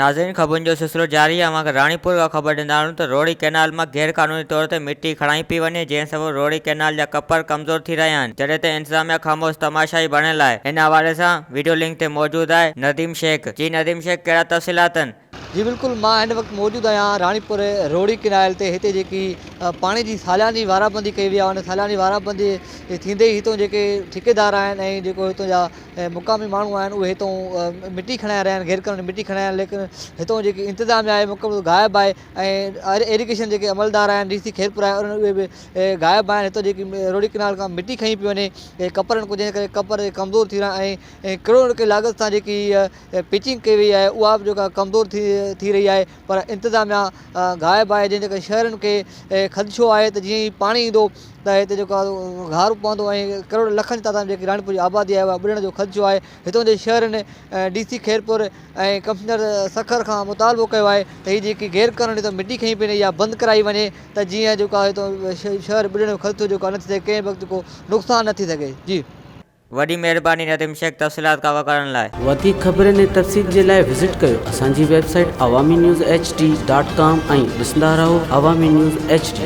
ناظرين خبرن جو سلسلو جاري آهي اوهان کي راڻيپور کان خبر ڏيندا هلون ته روهڙي ڪئنال مان غير قانوني طور تي مٽي کڻائي پئي وڃي جنهن سبب روهڙي ڪئنال جا ڪپر ڪمزور ٿي رهيا آهن جڏهن ته انتظاميا خاموش تماشائي بڻيل آهي ان حوالي سان وڊيو لنڪ تي موجود آهي نديم شيخ جي نديم شيخ ڪهڙا تفصيلات آهن. جي بلڪل مان هن وقت موجود آهيان راڻيپور روهڙي ڪئنال تي هتي جيڪي پاڻي جي سالياني وارابندي ڪئي وئي آهي ان سالياني وارابندي ٿيندي ئي هتو جيڪي ٺيڪيدار آهن ۽ جيڪو هتو جا ۽ مقامي ماڻهو آهن اهي هتون مٽي کڻائي رهيا آهن غير قانوني مٽي کڻائي رهيا آهن ليڪن هتون جيڪي انتظاميا آهي مڪمل غائب آهي ۽ ايريگيشن جيڪي عملدار آهن ڊي سي خيرپور آهي انهن اهي به غائب آهن هتون جيڪي روهڙي ڪئنال کان مٽي کنئي پئي وڃي ڪپرن ڪجهه جنهن ڪري ڪپر ڪمزور ٿي رهيا آهن ۽ ڪروڙن رپين لاڳت سان جيڪي پچنگ ڪئي وئي آهي اها به جيڪا ڪمزور ٿي ٿي رهي آهي پر انتظاميا غائب آهي جنهن جي ڪري شهرين کي خدشو آهي ته جيئن ئي پاڻي ايندو ته هتي جيڪو آهي گهارو پوندو ۽ ڪروڙ لکن جي تعداد ۾ جيڪي راڻيپور جي آبادي آهي اها ٻڏڻ جو خدشو آهي هتان جي شهرين D C Khairpur ۽ commissioner Sukkur کان مطالبو ڪيو آهي ته هي جيڪي غير قانوني طور مٽي کنئي پئي وڃي اها بند ڪرائي وڃي ته جيئن جيڪو آهي هتان شهر ٻڏڻ جو خدشو جيڪو آهي نه ٿي سگهي ڪنهن به وقت ڪو نقصان نه ٿي سگهي جي. وڏي مهرباني نديم شيخ تفصيلات ڪور ڪرڻ لاء. وڌيڪ خبرن ۽ تفصيل جي لاء وزٽ ڪيو اسان جي website Awami news H D dot com ۽ ڏسندا رهو عوامي نيوز ايڇ ڊي.